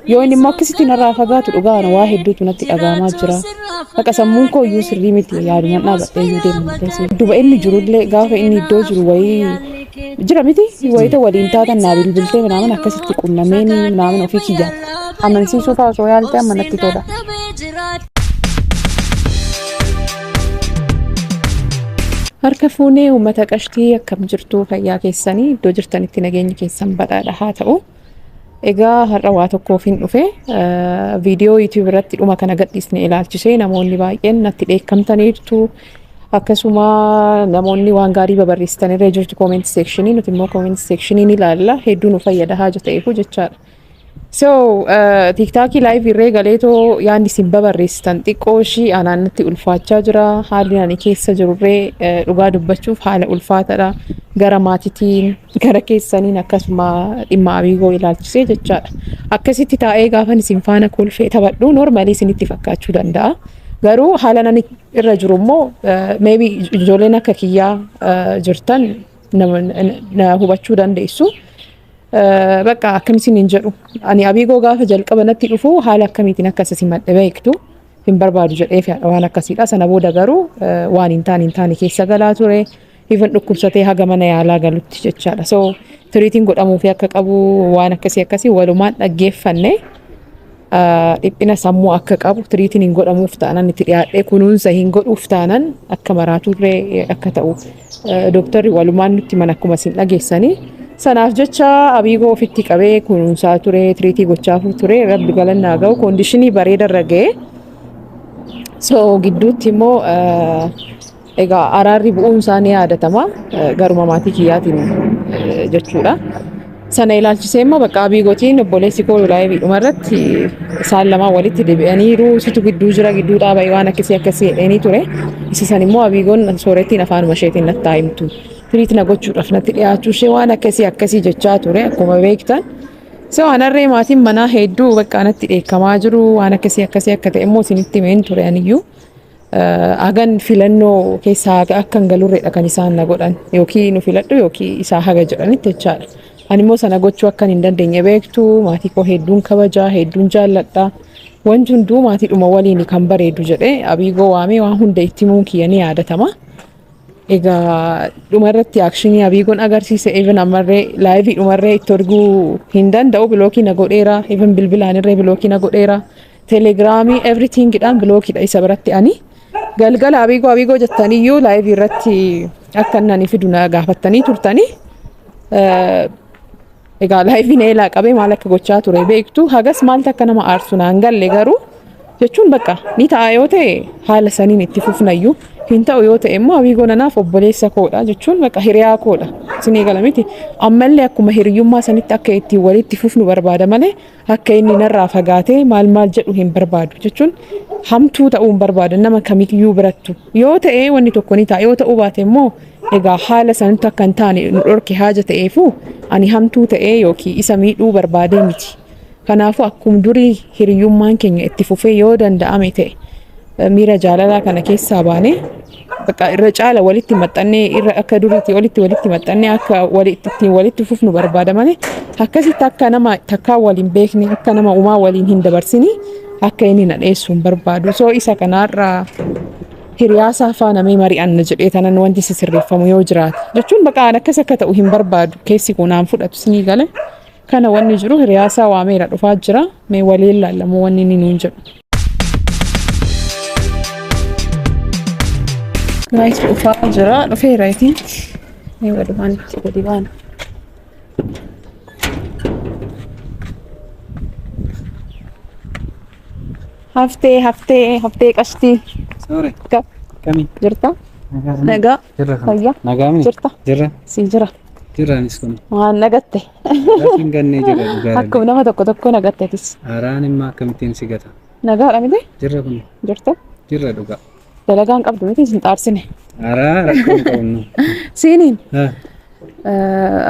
Yoo inni immoo akkasitti narraa fagaatu dhugaa waa hedduutu natti dhagahamaa jira. Bakka sammuun koo iyyuu sirrii miti, yaadumaan dhaabadhee iyyuu deemu malees. Duba inni jirullee gaafa inni iddoo jiru wayii jira miti, wayita waliin taatan naa bilbiltee minaamin akkasitti qunnameen minaamin ofii kiyya. Amansiisuu fa'aa osoo yaalte amma natti tola. Harka fuunee uummata qashtii, akkam jirtu? Fayyaa keessanii? Iddoo jirtanitti nageenyi keessan badhaadha haa ta'u. Egaa har'a waa tokkoof hin dhufe. Viidiyoo YouTube irratti dhuma kana gadhiisne ilaalchisee namoonni baay'een natti dheekkamtaniirtu. Akkasuma namoonni waan gaarii babarreessitanirra jirtu comment section, nuti immoo comment section ni ilaalla, hedduu nu fayyada haaja ta'eefu jechaadha. So TikTokii live irree galeetoo yaadni isin babarreessitan xiqqoo ishii anaan natti ulfaachaa jira. Haalli ani keessa jirurree dhugaa dubbachuuf haala ulfaataadha. Gara maatiitiin, gara keessaniin, akkasuma dhimma Abiigoo ilaalchisee jechaadha. Akkasitti taa'ee gaafan isin faana kolfee taphadhu normalii isinitti fakkaachuu danda'a. Garuu haala nani irra jiru immoo maybe ijoolleen akka kiyyaa jirtan na hubachuu dandeessu. Bakka akkam isin jedhu, ani Abiigoo gaafa jalqaba natti dhufu haala akkamiitiin akka isa simadhe beektu, hin barbaadu jedhee waan akkasiidha. Sana booda garuu waan hin taane keessa galaa ture. Even dhukkubsatee haga mana yaalaa galutti jechaadha. So treatiin godhamuufi akka qabu waan akkasii akkasii walumaan dhaggeeffanne, dhiphina sammuu akka qabu, treatiin hin godhamuuf taanan, itti dhiyaadhee kunuunsa hin godhuuf taanan akka maraaturree akka ta'u dooktarri walumaan nutti mana akkuma isin dhageessanii. Sanaaf jecha Abiigoo ofitti qabee kunuunsaa ture, treatii gochaafuu ture, rabbi galannaa ga'u, conditionii bareedarra ga'e. So gidduutti immoo egaa araarri bu'uun isaa ni yaadatama, garuma maatii kiyyaatiin jechuudha. Sana ilaalchisee immoo bakka Abiigootiin obboleessi koo live dhuma irratti isaan lamaan walitti deebi'aniiru, situ gidduu jira, gidduu dhaabee waan akkasii akkasii jedheenii ture. Isa san immoo Abiigoon soorettiin afaanuma isheetiin natti haa himtu. Treat na gochuudhaaf natti dhiyaachuu ishee waan akkasii akkasii jechaa ture akkuma beektan. So anarree maatiin manaa hedduu bakka natti dheekkamaa jiru, waan akkasii akkasii akka ta'e immoo isinitti himeen ture aniyyuu. Hagan filannoo keessaa haga akka hin galurreedha kan isaan na godhan, yookiin nu filadhu yookiin isaa haga jedhanitti jechaadha. Ani immoo sana gochuu akkan hin dandeenye beektu, maatii koo hedduun kabajaa, hedduun jaalladha. Wanti hunduu maatiidhuma waliin kan bareedu jedhee Abiigoo waamee waan hunda itti himuun kiyya ni yaadatama. Egaa dhuma irratti actionii Abiigoon agarsiise, even ammarree live dhumarree itti arguu hin danda'u, blockii na godheera, even bilbilaanirree blockii na godheera. Telegramii everythingidhaan blockiidha isa biratti ani. Galgala Abiigoo Abiigoo jettaniyyuu live irratti akka inni ani fidu na gaafattanii turtanii. Egaa liveiin eelaa qabee maal akka gochaa ture beektu, hagas maaltu akka nama aarsu naan galle garuu, jechuun bakka ni ta'a yoo ta'e haala saniin itti fufnayyuu, hin ta'u yoo ta'e immoo Abiigoo nanaaf obboleessa koodha, jechuun bakka hiriyaa koodha, isinii gala miti? Ammallee akkuma hiriyyummaa sanitti akka ittiin walitti fufnu barbaada malee akka inni narraa fagaatee maal maal jedhu hin barbaadu, jechuun hamtuu ta'uu hin barbaadu nama kamiyyuu birattu. Yoo ta'e wanni tokko ni ta'a, yoo ta'uu baate immoo egaa haala sanitti akka hin taane nu dhorke haaja ta'eefu ani hamtuu ta'ee yookiin isa miidhuu barbaadee miti. Kanaafuu akkuma durii hiriyyummaan keenya itti fufee yoo danda'ame ta'e, miira jaalalaa kana keessaa baanee bakka irra caala walitti maxxannee, irra akka duriitii olitti walitti maxxannee akka walitti ittiin walitti fufnu barbaada malee akkasitti akka nama takkaa waliin beekne, akka nama uumaa waliin hin dabarsini akka inni na dheessu hin barbaadu. So isa kanaarraa hiriyaasaa faana mee mari'anna jedhee tanan wanti sisirreeffamu yoo jiraate, jechuun bakka an akkas akka ta'u hin barbaadu, keessi kun naan fudhatu, sinii gale? Kana wanni jiru hiriyaasaa waameera, dhufaa jira, mee waliin laallamuu wanni inni nuun jedhu. Guys, dhufaa jira, dhufeera, I think. Mee walumaan itti gadi baana. Haftee, haftee, haftee qashtii. Sorry. Kam Kami? jirta? Nagaa. Jirra kan. Fayyaa. Nagaa mini? Jirta? Jirra. Si jira. Jirra anis kun. Waan nagatte. Lafin gannee jira dhugaa. Akkuma nama tokko tokko nagattetis. Haaraan immoo akkamittiin si gata? Nagaadha miti? Jirra kun. Jirta? Jirra dhugaa. Dalagaan qabdu miti, sin xaarsine. Haaraa rakkoo hin qabnu. Siiniin Haa.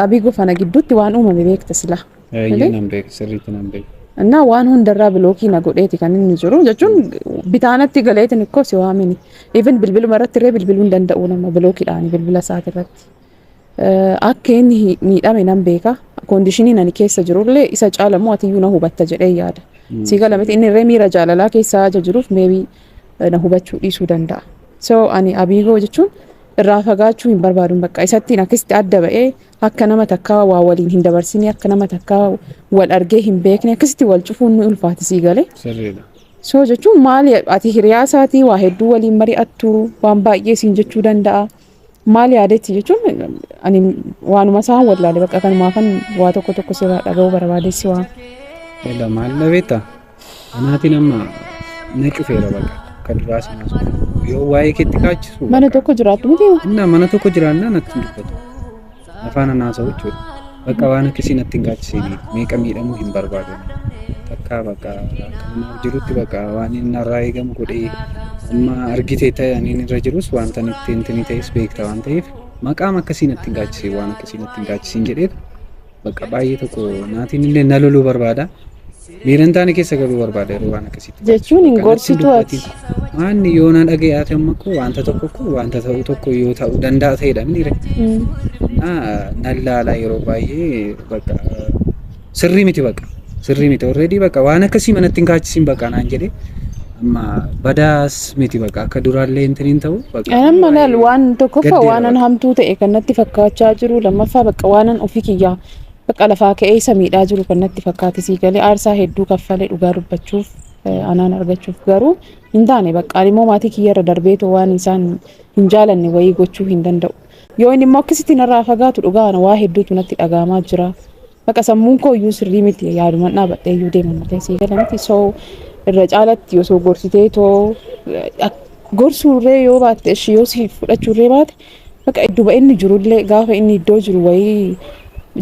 Abiigoo fana gidduutti waan uumame beekta sila. Eeyyee, nan beeku, sirriitti nan beeku. Innaa waan hundarraa blockii na godheeti kan inni jiru, jechuun bitaanatti galeetiin ikkoo si waamini. Even bilbiluma irratti illee bilbiluu hin danda'u nama blockiidhaan bilbila isaati irratti. Akka inni miidhame nan beeka. Conditioniin ani keessa jirullee isa caalamoo atiyyuu na hubatta jedhee yaada. Sii gala miti? Inni illee miira jaalalaa keessa haja jiruuf maybe na hubachuu dhiisuu danda'a. So ani abiigoo jechuun irraa fagaachuu hin barbaadu, bakka isattiin akkasitti adda ba'ee akka nama takkaa waa waliin hin dabarsine, akka nama takkaa wal argee hin beekne akkasitti wal cufuun nu ulfaati, sii galee. Sirriidha. So jechuun maali, ati hiriyaa isaatii, waa hedduu waliin mari'attu, waan baay'ee siin jechuu danda'a. Maal yaadetti jechuun ani waanuma isaan wallaale, bakka kanumaafan waa tokko tokko sirraa dhaga'uu barbaadeessi waan. Ela maal dhabeetta? Anaatiin amma na cufeera bakka kan duraa sana yoo waa'ee keetti kaachisu. Mana tokko jiraattu miti? Inna mana tokko jiraannaa natti hin dubbatu. Afaan haasa'u jechuudha. Bakka waan akkasii natti hin kaachisini, meeqa miidhamuu hin barbaadu. Takkaa bakka akka namaaf jirutti bakka waan inni narraa eegamu godhee amma argitee ta'e ani irra jirus wanta itti intini ta'es beekta waan ta'eef maqaam akkasii natti hin kaachisiin, waan akkasii natti hin kaachisiin jedheetu bakka baay'ee tokko naatiin illee na loluu barbaada. Miira hin taane keessa galuu barbaada yeroo waan akkasiitti. Jechuun hin gorsitu ati. Waan yoo na dhaga'aate amma koo wanta tokko koo wanta ta'u tokko yoo ta'uu danda'a ta'edha miire. Nan laala yeroo baay'ee, bakka sirrii miti, bakka sirrii miti already, bakka waan akkasii manatti hin kaachisiin bakka naan jedhee amma badaas miti, bakka akka duraallee hin hin ta'u. Amma laal, waan tokkoffaa waanan hamtuu ta'e kan natti fakkaachaa jiru, lammaffaa bakka waanan ofii kiyyaa bakka lafaa ka'ee isa miidhaa jiru kan natti fakkaate, sii galee? Aarsaa hedduu kaffalee dhugaa dubbachuuf anaan argachuuf garuu hin taane. Bakka ani immoo maatii kiyya irra darbeetoo waan isaan hin jaalanne wayii gochuu hin danda'u. Yoo inni immoo akkasitti narraa fagaatu dhugaa ana waa hedduutu natti dhaga'amaa jira. Bakka sammuun koo iyyuu sirrii miti, yaaduman dhaabadhee iyyuu deema malee, sii gala miti? So irra caalatti osoo gorsitee too gorsuurree yoo baatte ishii yoo si fudhachuurree baate, bakka idduma inni jirullee gaafa inni iddoo jiru wayii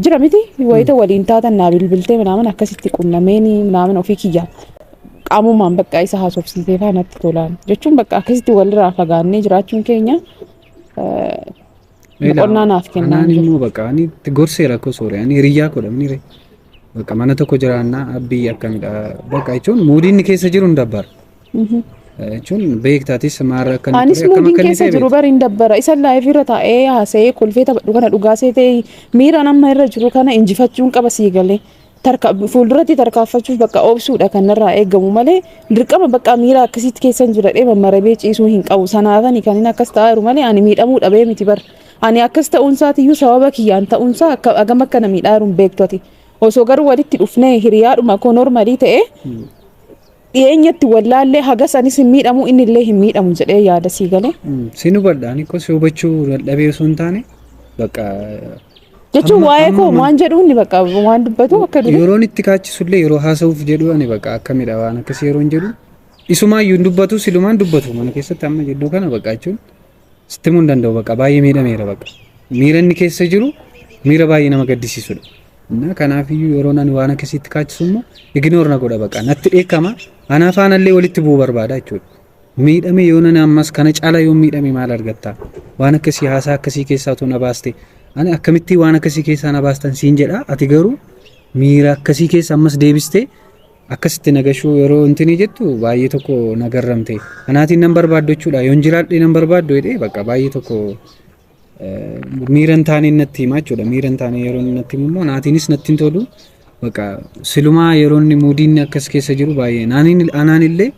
jira miti, wayita waliin taatan naa bilbiltee minaamin akkasitti qunnameeni minaamin ofii kiyya qaamumaan bakka isa haasofsiisee faa natti tolaan jechuun, bakka akkasitti walirraa fagaannee jiraachuun keenya boqonnaa naaf kennaa Anaan immoo bakka ani itti gorseera akkoo soore, ani hiriyyaa godha mini bakka mana tokko jiraannaa abbii akkamidha bakka jechuun moodiin inni keessa jiru hin dabbara. Jechuun beektaatis maarra akka inni Anis ture akkam moodiin akka inni keessa ta'e jiru bari hin dabbara. Isa live irra taa'ee haasa'ee kolfee taphadhu kana dhugaasee ta'e miira nama irra jiru kana injifachuun qaba, sii galee. Tarka fuulduratti tarkaanfachuuf bakka obsuudha kan narraa eegamu malee dirqama bakka miira akkasitti keessa hin jiradhee mammarabee ciisuu hin qabu. Sanaafani kan inni akkas ta'aa jiru malee ani miidhamuu dhabee miti bar. Ani akkas ta'uunsaatiyyuu sababa kiyyaan ta'uunsaa akka hagam akka na miidhaa jiru hin beektu ati. Osoo garuu walitti dhufnee hiriyaadhuma koo normalii ta'ee dhiyeenyatti wallaallee hagas anis hin miidhamu, inni illee hin miidhamu jedhee yaada, sii galee. Si hubadha, ani ko si hubachuu dadhabee osoo hin taane bakka Jechuun waa'ee koo waan jedhu inni bakka waan dubbatu akka durii. Yeroon itti kaachisullee yeroo haasa'uuf jedhu ani bakka akkamidha waan akkasii yeroo hin jedhu isumaayyuu hin dubbatu, silumaan dubbatu mana keessatti amma jidduu kana bakka jechuun sitti himuu hin danda'u, bakka baay'ee miidhameera, bakka miira inni keessa jiru miira baay'ee nama gaddisiisudha. Innaa kanaafiyyuu yeroo ani waan akkasiitti kaachisu immoo ignore na godha, bakka natti dheekkama, anaa faanallee walitti bu'uu barbaada jechuudha. Miidhame yoo nani ammas kana caala yoo miidhame maal argatta? Waan akkasii haasaa akkasii keessaa otoo na baaste, ani akkamittiin waan akkasii keessaa na baastan siin jedha, ati garuu miira akkasii keessa ammas deebistee akkasitti nagashuu yeroo intinii jettu baay'ee tokko na garramte. Anaatiin nan barbaaddu jechuudha. Yoon jiraadhe nan barbaaddu jedhee bakka baay'ee tokko miira hin taane natti hima jechuudha. Miira hin taane yeroo inni natti himu immoo naatiinis natti hin tolu. Bakka silumaa yeroo inni moodiin akkas keessa jiru baay'ee anaan illee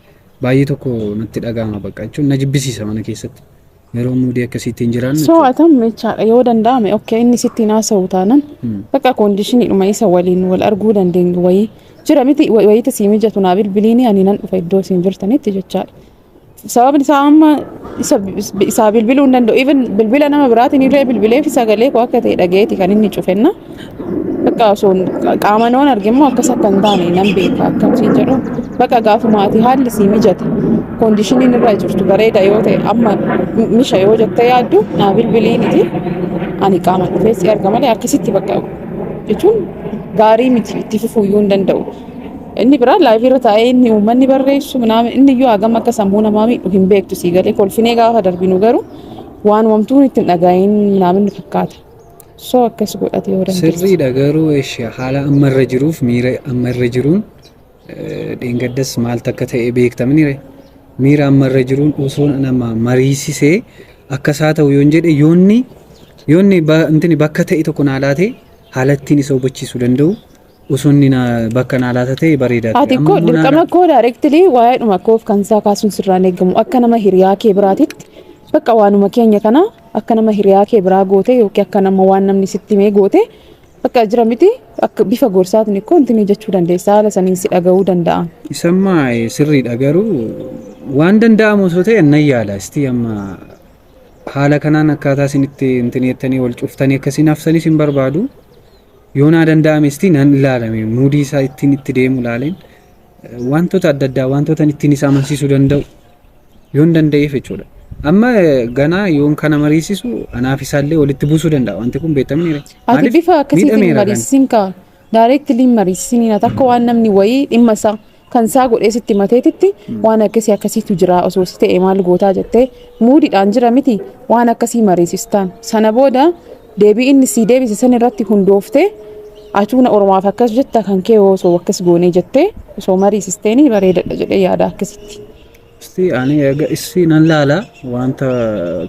baay'ee tokko natti dhaga'ama, bakka jechuun na jibbisiisa mana keessatti. Yeroo moodii akkasiitti hin jiraannu. So atam jechaadha yoo danda'ame, okay, inni sitti haasa'u taanan bakka conditioniidhuma isa waliin wal arguu dandeenyu wayii jira miti, wayita sii mijatu naa bilbiliini, ani nan dhufa iddoo isin jirtanitti jechaadha. Sababni isaa amma isa isaa bilbiluu hin danda'u. Even bilbila nama biraatiin illee bilbilee fi sagalee koo akka ta'e dhagayeeti kan inni cufenna. Bakka osoo qaama noon arge immoo akkas akka hin taane nan beeka, akkam siin jedhu, bakka gaafuma ati haalli sii mijate conditioniin irra jirtu bareeda yoo ta'e amma misha yoo jettee yaaddu naa bilbiliiniti, ani qaama dhufee si arga malee akkasitti bakka jechuun gaarii miti, itti fufuuyyuu hin danda'u. Inni biraa live irra taa'ee inni uummanni barreessu minaamin inni iyyuu hagam akka sammuu namaa miidhu hin beektu, sii galee? Kolfinee gaafa darbinu garuu waan wamtuun itti hin dhaga'iin minaamin fakkaata. So akkas godhate yoo dandeesse. Sirriidha, garuu ishee haala amma irra jiruuf miira amma irra jiruun dheengaddas maal takka ta'e beektamni miira amma irra jiruun osoo nama mariisisee akkasaa ta'u yoon jedhe yoonni Yoo inni intini bakka ta'e tokko naa laate haala ittiin isa hubachiisuu danda'u osoo inni bakka naa laata ta'e bareedaa ture. Ati Amma koo immoo naa dirqama koo directly waa'eedhuma koof kan isaa kaasuun sirraan eegamu akka nama hiriyaa kee biraatitti bakka waanuma keenya kana akka nama hiriyaa kee biraa goote yookiin akka nama waan namni sitti himee goote bakka jira miti akka bifa gorsaatiin ikkoo intini jechuu dandeessa haala saniin si dhaga'uu danda'a. Isammaa sirriidha garuu waan danda'amu osoo ta'e nan yaala. Isti amma haala kanaan akkaataa isin itti intini jettanii wal cuftanii akkasiin hafsanis hin barbaadu. Yoo naa danda'ame isti nan ilaalame muudii isaa ittiin itti deemu ilaaleen wantoota adda addaa wantoota ittiin isa amansiisuu danda'u yoon danda'eef jechuudha. Amma ganaa yoon kana mariisisu anaaf isaallee walitti buusuu danda'a. Wanti kun beektamni. Ati bifa akkasiitiin mariisisin kaa directly mariisisin ati akka waan namni wayii dhimma isaa kan isaa godhee sitti mateetitti waan akkasii akkasiitu jira osoo si ta'e maal gootaa jettee muudiidhaan jira miti waan akkasii mariisistaan. Sana booda deebii inni sii deebise san irratti hundooftee atuuna Oromaaf akkas jetta kan kee osoo akkas goonee jettee osoo mariisisteeni bareedadha jedhee yaada akkasitti. Isti ani egaa isti nan laala wanta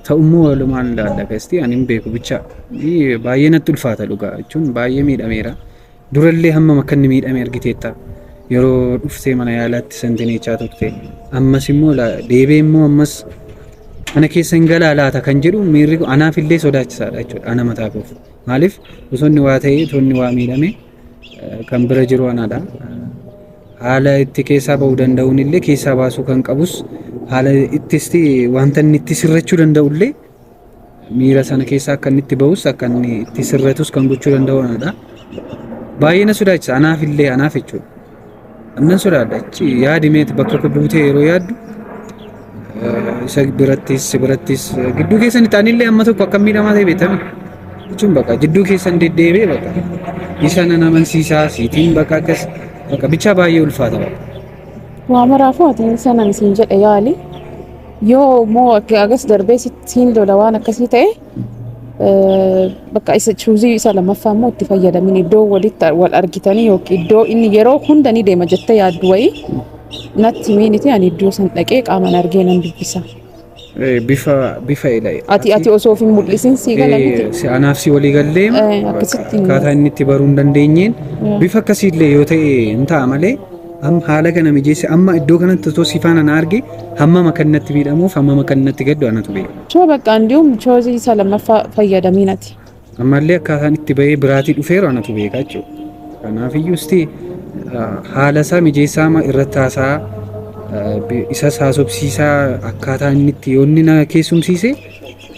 ta'ummoo walumaan ilaalla isti ani hin beeku bicha baay'ee natti ulfaata dhugaa jechuun baay'ee miidhameera. Durallee hammam akka inni miidhame argiteetta. Yeroo dhuftee mana yaalaatti santineechaa turte. Ammas immoo deebee immoo ammas mana keessa hin galaa laata kan jedhu miirri anaaf illee sodaachisaadha jechuudha ana mataa koof. Maaliif osoo inni waa ta'ee osoo inni waa miidhame kan bira jiru anaadha. Haala itti keessaa ba'uu danda'uun illee keessaa baasuu kan qabus haala ittis wanta inni itti sirrachuu danda'u illee miira sana keessaa akka inni itti ba'us akka inni itti sirratus kan gochuu danda'u anaadha. Baay'ee na sodaachisa anaaf illee anaaf jechuudha. Annan sodaadha achi yaadi meeti bakka koo buutee yeroo yaaddu isa birattis si birattis gidduu keessan ta'anillee amma tokko akka miidhamaa ta'e beektame jechuun bakka jidduu keessan deddeebi'ee bakka isa nan amansiisaa siitiin bakka akkas bakka bichaa baay'ee ulfaata bakka. Waa maraafuu ati sanan siin jedhe yaali. Yoo immoo agas darbee siin lola waan akkasii ta'e bakka isa chuuzii isa lammaffaa immoo itti fayyadamin iddoo walitti wal argitanii yookiin iddoo inni yeroo hunda ni deema jettee yaaddu wayii natti miiniti ani iddoo san dhaqee qaaman argee nan dubbisa. Bifa bifa ila. Ati osoo of hin mul'isin sii gala miti. Anaaf si walii gallee Akkasitti akkaataa inni itti baruu hin dandeenyeen bifa akkasiillee yoo ta'e hin ta'a malee amma haala kana mijeesse amma iddoo kanatti otoo si faana na arge hammam akka inni natti miidhamuuf hammam akka inni natti gaddu anatu beeka. Choo bakka እንዲሁም choosii isa lammaffaa fayyadamiin ati. Ammallee akkaataan itti bahee biraatii dhufeeru anatu beeka jechuudha. Kanaafiyyuu isti haala isaa mijeessaa irratti haasaa isas haasofsiisaa akkaataa inni itti yoo inni na keessumsiise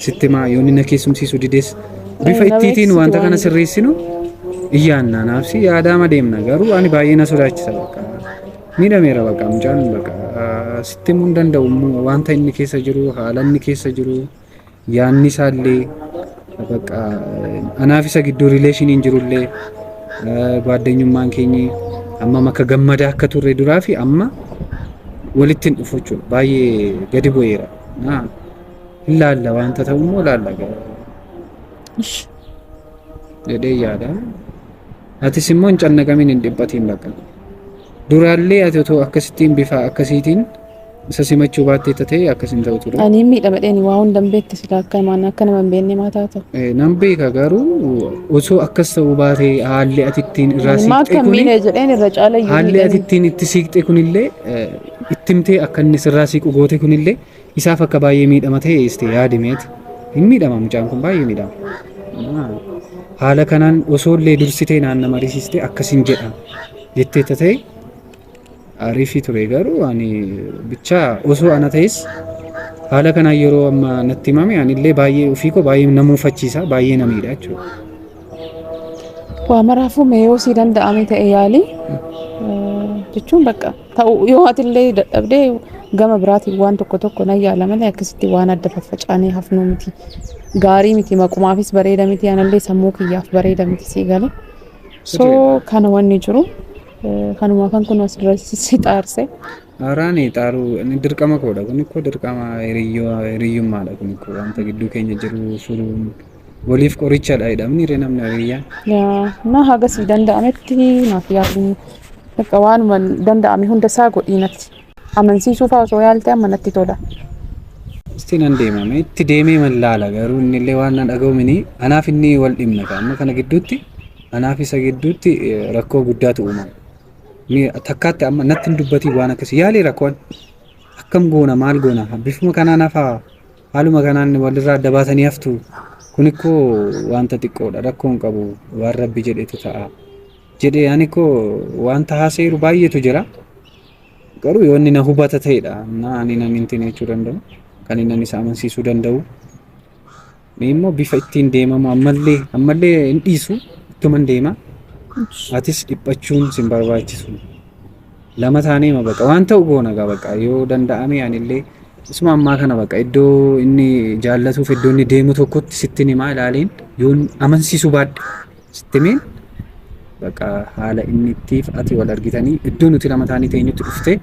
sitti himaa yoo inni na keessumsiisu dides bifa Na ittiitiin beeksisu wanta kana waan sirreessinu iyyaanna naafsi yaadaama deemna garuu ani baay'ee na sodaachisa bakka miidhameera bakka mucaan bakka sitti himuu hin danda'u immoo wanta inni keessa jiru haala inni keessa jiru yaanni isaallee bakka anaaf isa gidduu rileeshiniin jirullee gwaddeenyummaan keenyi hammam akka gammadaa akka turre duraa fi amma walitti hin dhufu jechuudha baay'ee gadi bu'eera. Hin laalla wanta ta'u immoo laalla jedhee yaada. Atis immoo hin cannaqamin hin dhiphatiin bakka. Duraallee ati otoo akkasittiin bifa akkasiitiin isa simachuu baattee ta'e akkas hin ta'u ture. Ani miidhama dheeni waa hunda hin beekte sila akka maan akka nama hin beekne maa taata. Nan beeka garuu osoo akkas ta'uu baatee haalli ati ittiin irraa Maa siiqxe akka kuni miidhe jedheen irra caala iyyuu haalli ati miidhame. ittiin itti siiqxe kunillee itti himtee akka inni sirraa siiqu goote kunillee isaaf akka baay'ee miidhama ta'e este yaadimeeti. Hin miidhama mucaan kun baay'ee miidhama. Haala kanaan osoo illee dursitee naanna mariisiste akkasin jedha jettee ta'e ariifii ture garuu ani bichaa osoo ana ta'es haala kanaan yeroo amma natti himame anillee baay'ee ofii koo baay'ee na muufachiisa baay'ee na miidha jechuudha. Waa maraafuu mee yoo sii danda'ame ta'e yaali jechuun bakka ta'u yoo atillee dadhabdee gama biraatiin waan tokko tokko nan yaala malee akkasitti waan adda faffacaanee hafnuu miti. Gaarii miti maqumaafis bareeda miti anallee sammuu kiyyaaf bareeda miti sii gale. So kana wanni jiru kanumaafan kun as dura si xaarse. Haaraan xaaruu inni dirqama koodha kun ikkoo dirqama hiriyyummaadha kun ikkoo wanta gidduu keenya jiru furuun waliif qorichadha jedhamni hiree namni hiriyyaan. Yaa na haga sii danda'ametti naaf yaalii bakka waanuma danda'ame hunda isaa godhii natti. Amansiisuu fa'aa osoo yaalte amma natti tola. Isti nan deemame itti deemee man laala garuu inni illee waan nan dhaga'u mini anaaf inni wal dhimna amma kana gidduutti anaaf isa gidduutti rakkoo guddaatu uumama. Takkaatti amma natti hin dubbatiin waan akkasii yaalii rakkoon akkam goona maal goona bifuma kanaan hafaa haaluma kanaan walirraa adda baatanii haftu kun ikkoo wanta xiqqoodha rakkoo hin qabu waan rabbi jedhetu ta'a jedhee ani koo wanta haaseeru baay'eetu jira. Garuu yoo inni na hubata ta'edha na ani nan hin jechuu danda'u kan inni isa amansiisuu danda'u. Ni immoo bifa ittiin deemamu ammallee hin dhiisu ittuman deema. Atis dhiphachuun sin barbaachisu. Lama taanee ma baqa waan ta'u goona gaa baqa yoo danda'ame anillee isuma ammaa kana baqa iddoo inni jaallatuuf iddoo inni deemu tokkotti sitti himaa ilaaliin yoo amansiisuu baadhe sitti himeen baqa haala inni ittiif ati wal argitanii iddoo nuti lama taanii teenyutti dhuftee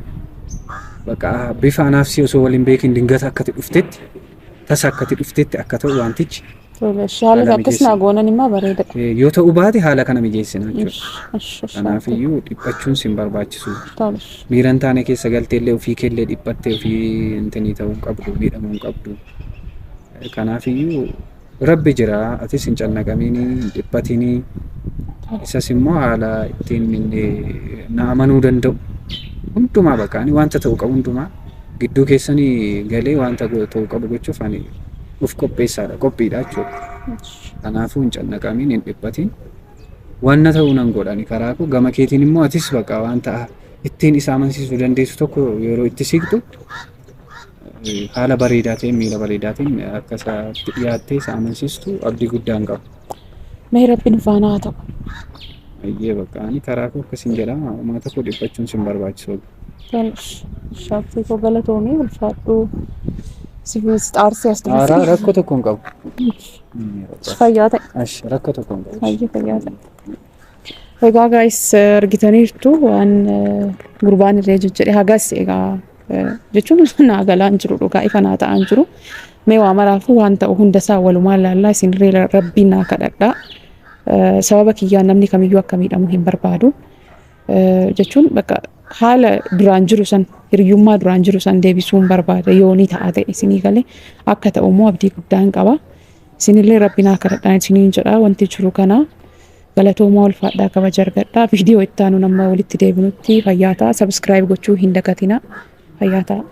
baqa bifa anaaf si osoo waliin beekin dingata akkati dhuftetti tasa akkati dhuftetti akka ta'u wantichi Haala akkas naa goonan immoo bareedaadha. Yoo ta'uu baate haala kana mijeessina jechuudha. Kanaafiyyuu dhiphachuun sin barbaachisu. Miira hin taane keessa galteellee ofii keellee dhiphattee ofii intinii ta'uu hin qabdu miidhamuu hin qabdu. Kanaafiyyuu rabbi jira atis hin cannaqamiini hin dhiphatinii isas immoo haala ittiin inni na amanuu danda'u hundumaa bakka ani wanta ta'u qabu hundumaa gidduu keessanii galee wanta ta'u qabu gochuuf ani of qopheessaadha qophiidha jechuudha. Kanaafuu hin cannaqamiin hin dhiphatin wanna ta'uu nan godhani karaa koo gama keetiin immoo atis bakka wanta ittiin isa amansiisuu dandeessu tokko yeroo itti siqxu haala bareedaa ta'een miila bareedaa ta'een akka isaatti dhiyaattee isa amansiistu abdii guddaan qaba. Mee rabbiin faana haa ta'u. Ayyee bakka ani karaa koo akkasiin jedha uumaa tokko dhiphachuun sin barbaachisu. Shaafii koo galatoomii ulfaadhuu si xaarsee as Haaraa rakkoo tokko hin qabu. Fayyaa ta'e. Ash rakkoo tokko hin qabu. Baay'ee fayyaa ta'e. Egaa gaayis argitaniirtu waan gurbaan illee jejjedhe hagas egaa jechuun naa galaan jiru dhugaa ifa naa ta'an jiru. Mee waa maraafuu waan ta'u hundasaa walumaan laallaa isinillee rabbiin naa kadhadhaa. Sababa kiyyaan namni kamiyyuu akka miidhamu hin barbaadu. Jechuun bakka haala duraan jiru san hiriyyummaa duraan jiru san deebisuun barbaada yoo ni ta'a ta'e isinii galee akka ta'u immoo abdii guddaan qaba. Isinillee rabbi naa kadhadhaa isiniin jedha wanti jiru kana galatoomaa ulfaadhaa kabaja argadhaa. Viidiyoo itti aanu nama walitti deebinutti fayyaa ta'a. Subscribe gochuu hin dagatinaa. Fayyaa ta'a.